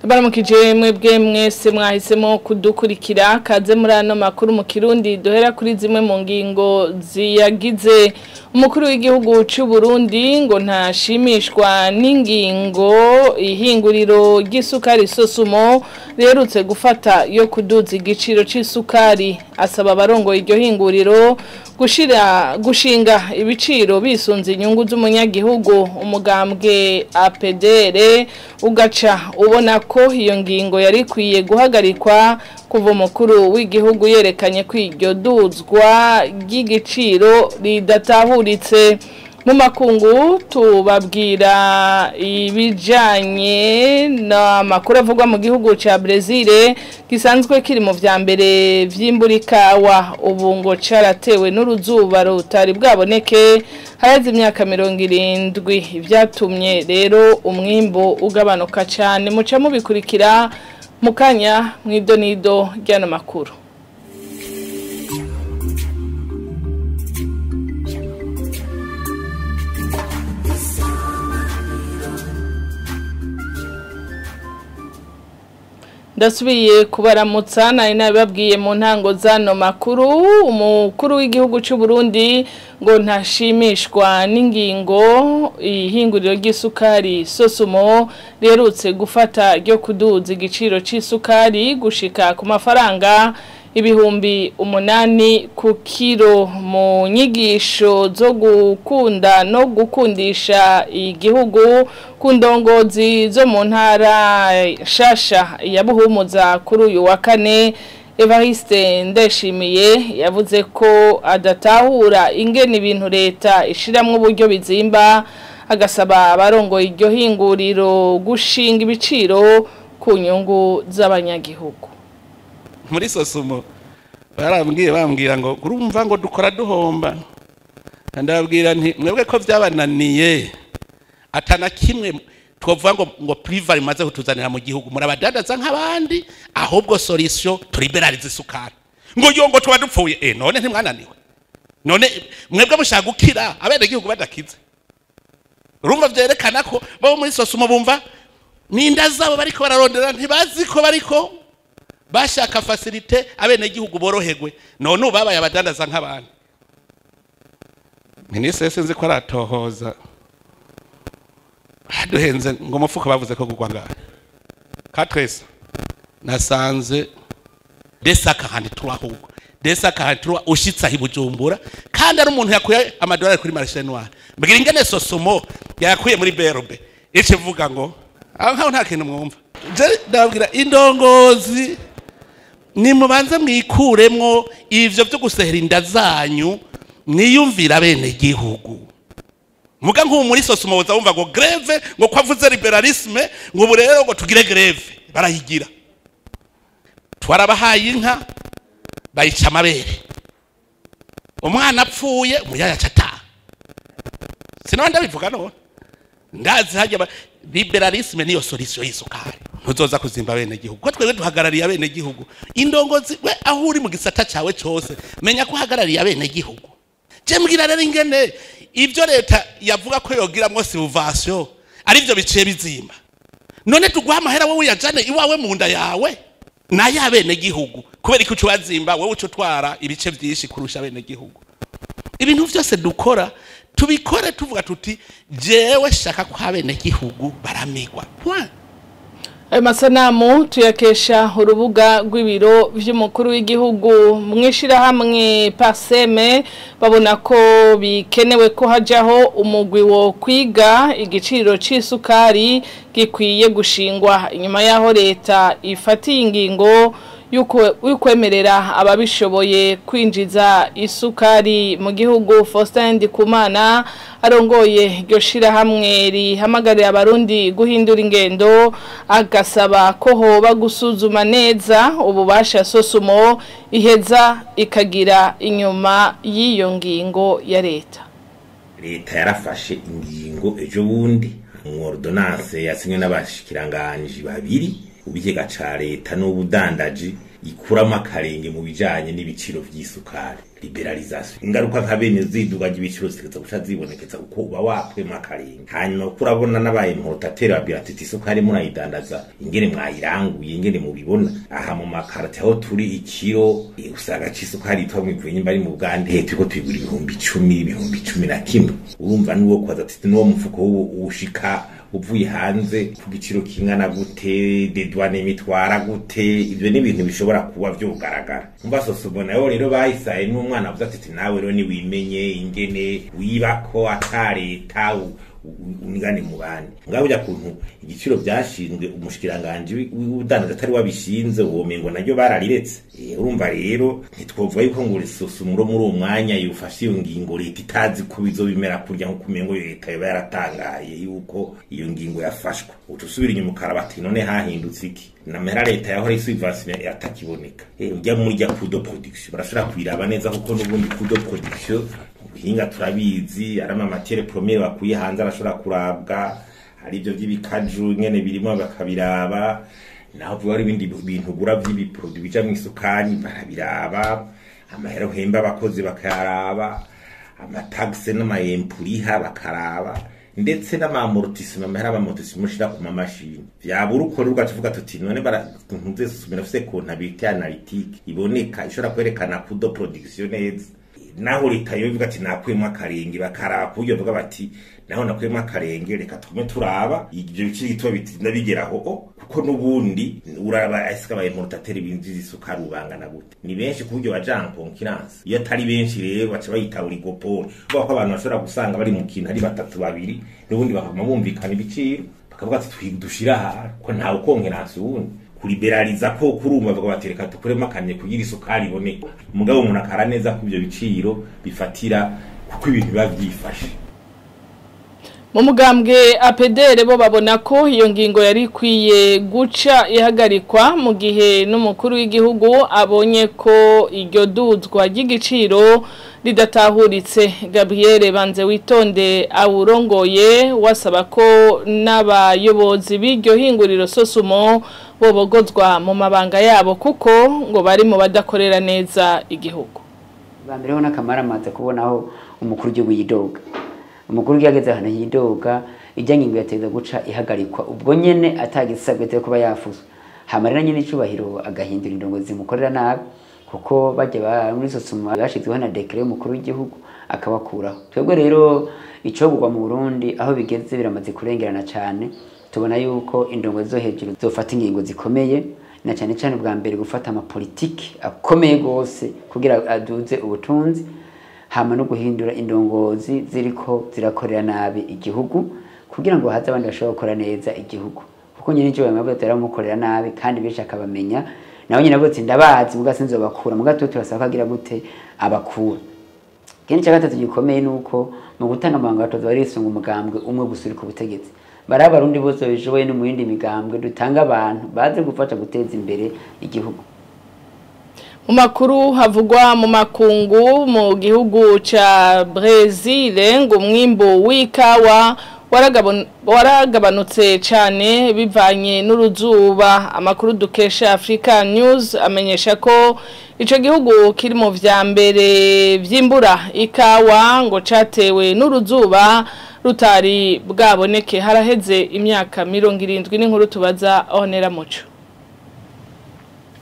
Baramukije mwebwe mwese mwahisemo kudukurikira kaze muri ano makuru mu Kirundi duhera kuri zimwe mu ngingo ziyagize. Umukuru w'igihugu cy'u Burundi ngo ntashimishwa n'ingingo ihinguriro ry'isukari Sosumo riherutse gufata yo kuduza igiciro c'isukari, asaba abarongoye iryo hinguriro gushinga ibiciro bisunze inyungu z'umunyagihugu. Umugambwe APDR ugaca ubona ko iyo ngingo yari ikwiye guhagarikwa kuva umukuru w'igihugu yerekanye ko iryo duzwa ry'igiciro ridatahuritse. Mu makungu tubabwira ibijanye n'amakuru avugwa mu gihugu ca Brezil gisanzwe kiri mu vya mbere vy'imburikawa, ubu ngo caratewe n'uruzuba rutari bwaboneke haraze imyaka 70, ivyatumye rero umwimbo ugabanuka cane. Muca mubikurikira mukanya mwidonido ry'ano makuru. Ndasubiye kubaramutsa nari nababwiye mu ntango zano makuru. Umukuru w'igihugu cy'u Burundi ngo ntashimishwa n'ingingo ihinguriro ry'isukari Sosumo riherutse gufata ryo kuduza igiciro c'isukari gushika ku mafaranga 8,000 ku kiro. Mu nyigisho zo gukunda no gukundisha igihugu ku ndongozi zo mu ntara shasha ya Buhumuza kuri uyu wa kane, Evariste Ndayishimiye yavuze ko adatahura ingene ibintu leta ishiramwo uburyo bizimba, agasaba abarongoye iryo hinguriro gushinga ibiciro ku nyungu z'abanyagihugu. Muri Sosumo barambwiye bambwira ngo urumva ngo dukora duhomba, ndababwira nti mwebwe ko byabananiye atana kimwe twovuga ngo priva imaze kutuzanira mu gihugu, murabadadaza nk'abandi, ahubwo solution tuliberalize isukari. Ngo yo ngo tuba dupfuye, none ntimwananiwe, none mwebwe mushaka gukira abene gihugu badakize. Urumva vyerekana ko bo muri Sosumo bumva ninda zabo bariko bararondera, ntibazi ko bariko bashaka facilité abene gihugu boroherwe, none ubabaye abadandaza nk'abantu. Ministre sinzi ko aratohoza aduhenze ngo mufuko bavuze ko kugwa ngaha katresa nasanze 243 ahubwo 243 ushitsa hibujumbura, kandi ari umuntu yakuye amadolari kuri marché noir. Mbwira ingene Sosumo yakuye muri BRB ikivuga ngo aho nkaho nta kintu mwumva. Je ndababwira indongozi ni mubanze mwikuremwo ivyo byo gusehera inda zanyu, mwiyumvira bene gihugu. Muga nko muri Sosumo boza bumva ngo greve, ngo kwavuze liberalisme, ngo ubu rero ngo tugire greve, barayigira. Twarabahaye inka bayica amabere, umwana apfuye umuyaya cata. Sinabandi ndabivuga none ndazi hajya liberalisme niyo solution y'isukari. Ntuzoza kuzimba bene gihugu ko twebwe duhagarariye abene gihugu. Indongozi we aho uri mu gisata cawe cose menya ko uhagarariye abene gihugu. Je mbwira rero ingene ivyo leta yavuga ko yogiramwo subvention ari byo biciye bizimba, none tuguha amahera wowe uyajane iwawe mu nda yawe nayo abene gihugu, kubera ko ucubazimba wewe ucutwara ibice byinshi kurusha abene gihugu. Ibintu vyose dukora tubikore tuvuga tuti jewe shaka ko abene gihugu baramigwa. Point. Ayo masanamu tuyakesha urubuga rw'ibiro vy'umukuru w'igihugu. Mwishirahamwe Paseme babona ko bikenewe ko hajaho umugwi wo kwiga igiciro c'isukari gikwiye gushingwa inyuma yaho leta ifatiye ingingo yukwemerera ababishoboye kwinjiza isukari mu gihugu. Faustin Ndikumana arongoye iryo shirahamwe rihamagarira abarundi guhindura ingendo, agasaba ko hoba gusuzuma neza ububasha Sosumo iheza ikagira inyuma y'iyo ngingo ya leta. Leta yarafashe ingingo ejo bundi mu ordonnance yasinywe n'abashikiranganji babiri ubigega ca leta n'ubudandaji ikuramo akarenge mu bijanye n'ibiciro vy'isukari. Liberalisation, ingaruka nka bene ziduga ry'ibiciro zigeza guca zibonekeza uko uba wakwema akarenge. Hanyuma uko urabona n'aba importateur babwira ati isukari murayidandaza ingene mwayiranguye, ingene mubibona aha mu makarate aho turi, ikiro usanga c'isukari yitwa mwivuye nyimba ari mu Bugande turiko tuyigura 10,000, 11,000. Urumva n'uwo kwaza ati n'uwo mufuko ushika uvuye hanze ku giciro kingana gute, dédouane mitwara gute? Ibyo ni ibintu bishobora kuba vyogaragara. Umva, SOSUMO nayo rero bayisaye n'umwana avuze ati nawe rero niwimenye ingene wibako ata leta unigane mu bandi. Ngaho ujya kuntu igiciro byashinzwe umushikiranganje w'ubudandaji atari wabishinze, womengo naryo barariretse. Urumva rero ntitwovuga yuko ngo SOSUMO muri uwo mwanya yufashe iyo ngingo leta itazi ko bizobimera kurya, nko kumengo leta yoba yaratangaye yuko iyo ngingo yafashwe. Uca usubira inyuma ukaraba ati none hahindutse iki? Namera leta yahora isubvention yatakiboneka, ujya muri rya coût de production barashobora kuyiraba neza, kuko n'ubundi coût de production ubuhinga turabizi, ari ama matière première bakuye hanze arashobora kurabwa, hari ibyo by'ibikaju nyene birimo bakabiraba, naho vuba hari ibindi bintu ugura by'ibi produits bija mu isukari barabiraba, amahera uhemba abakozi bakayaraba, ama taxes n'ama impôts uriha bakaraba, ndetse n'ama amortissements, amahera ama amortissements ushira ku mamashini vyabura. Ukora ugaca uvuga tuti none bara ntuze susumira afise comptabilité analytique iboneka ishobora kwerekana coût de production neza. Naho leta yo ivuga ati nakuyemo akarenge, bakaraba ku buryo bavuga bati naho nakuyemo akarenge, reka tugume turaba ibyo biciro gituma bitinda bigeraho o kuko n'ubundi uraba ese aba importateurs binjiza isukari ubangana gute? Ni benshi ku buryo baja en concurrence. Iyo atari benshi rero baca bayita oligopole, kuvuga ko abantu bashobora gusanga bari mu kintu ari batatu, babiri, n'ubundi bakaguma bumvikana ibiciro, bakavuga ati dushira aha ko ntawe concurrence. Uwundi kuriberaliza ko kurumva bavuga bati reka dukuremo akanye kugira isukari iboneke, mugabo umuntu akara neza ko ibyo biciro bifatira kuko ibintu biba vyifashe. Mu mugambwe APDR bo babona ko iyo ngingo yari ikwiye guca ihagarikwa mu gihe n'umukuru w'igihugu abonye ko iryo duzwa ry'igiciro ridatahuritse. Gabriel Banze Witonde awurongoye wasaba ko n'abayobozi b'iryo hinguriro SOSUMO bobogozwa mu mabanga yabo, kuko ngo bari mu badakorera neza igihugu. Bwa mbere ho n'akamaramaza kubonaho umukuru w'igihugu yidoga. Umukuru w'igihugu ageze ahantu yidoga, ijya ngingo yateza guca ihagarikwa ubwo nyene, atagisabwe kuba yafuzwe. Hama rero nyene icubahiro agahindura indongo zimukorera nabi, kuko bajya muri SOSUMO bashyizweho na décret y'umukuru w'igihugu, akabakuraho. Twebwe rero icogurwa mu Burundi aho bigeze biramaze kurengerana cyane. Tubona yuko indongo zo hejuru zofata ingingo zikomeye, na cyane cyane ubwa mbere gufata amapolitiki akomeye gose kugira aduze ubutunzi, hama no guhindura indongozi ziriko zirakorera nabi igihugu kugira ngo haze abandi bashobora gukora neza igihugu, kuko nyine icyo bamaze yaramukorera nabi kandi benshi akabamenya, nawe nyine avuze ndabazi muga sinzobakura, muga tuba turasaba ko agira gute abakura. Ikindi cya gatatu gikomeye ni uko mu gutanga amabanga batoza barisunga umugambwe umwe gusa uri ku butegetsi. Bari Abarundi bose babishoboye no mu yindi migambwe, dutanga abantu baze gufasha guteza imbere igihugu. Mu makuru havugwa mu makungu, mu gihugu ca Brazil ngo umwimbu w'ikawa waragabanutse cyane bivanye n'uruzuba. Amakuru dukesha Africa News amenyesha ko ico gihugu kiri mu vya mbere vyimbura ikawa ngo catewe n'uruzuba rutari bwaboneke haraheze imyaka 70. N'inkuru tubaza Honera Muco.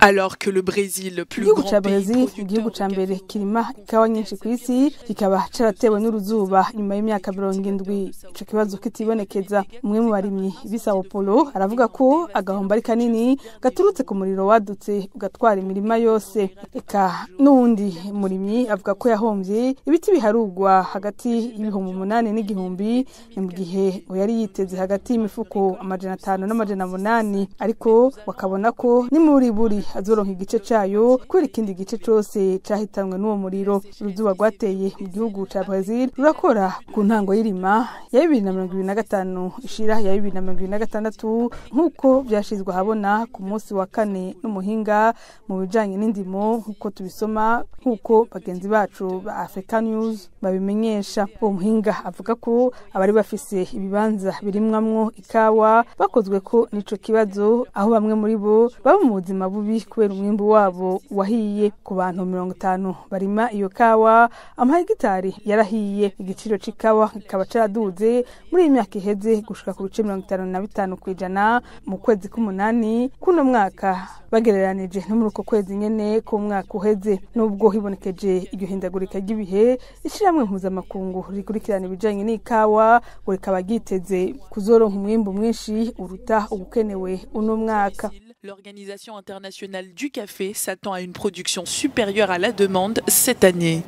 Alors que le Brésil, le plus Igihugu grand ca pays Brazil, igihugu ca mbere kirima ikawa nyinshi ku isi, kikaba caratewe n'uruzuba nyuma y'imyaka 70 ico kibazo kitibonekeza. Umwe mu barimyi b'i Sao Paulo aravuga ko agahombo ari kanini gaturutse ku muriro wadutse ugatwara imirima yose. Eka n'uwundi murimyi avuga ko yahomvye ibiti biharugwa hagati y'8,000 n'igihumbi, ni mu gihe ngo yari yiteze hagati y'imifuko 500 n'800, ariko bakabona ko ni muri buri azoronka igice cayo kubera ikindi gice cose cahitanwe n'uwo muriro. Uruzuba rwateye mu gihugu ca Brazil rurakora ku ntango y'irima ya 2025 ishira ya 2026, nk'uko vyashizwe ahabona ku munsi wa kane n'umuhinga mu bijanye n'indimo, nk'uko tubisoma, nk'uko bagenzi bacu ba Africa News babimenyesha. Uwo muhinga avuga ko abari bafise ibibanza birimwamwo ikawa bakozwe ko n'ico kibazo, aho bamwe muri bo baba mu buzima bubi. kubera umwimbu wabo wahiye. Ku bantu 50 barima iyo kawa, amahegitari yarahiye. Igiciro c'ikawa kikaba caraduze muri iyi myaka iheze gushika ku bice 55% mu kwezi k'umunani kuno mwaka, bagereranije no muri uko kwezi nyene k'umwaka uheze. Nubwo hibonekeje iryo hindagurika ry'ibihe, ishirahamwe mpuzamakungu rikurikirana ibijanye n'ikawa ngo rikaba ryiteze kuzoronka umwimbu mwinshi uruta uwukenewe uno mwaka. L'Organisation internationale du café s'attend à une production supérieure à la demande cette année.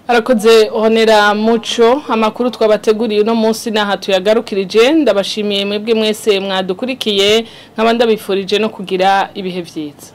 Arakoze Honera Muco. Amakuru twabateguriye uno munsi naha tuyagarukirije. Ndabashimiye mwebwe mwese mwadukurikiye, nkaba ndabifurije no kugira ibihe vyiza.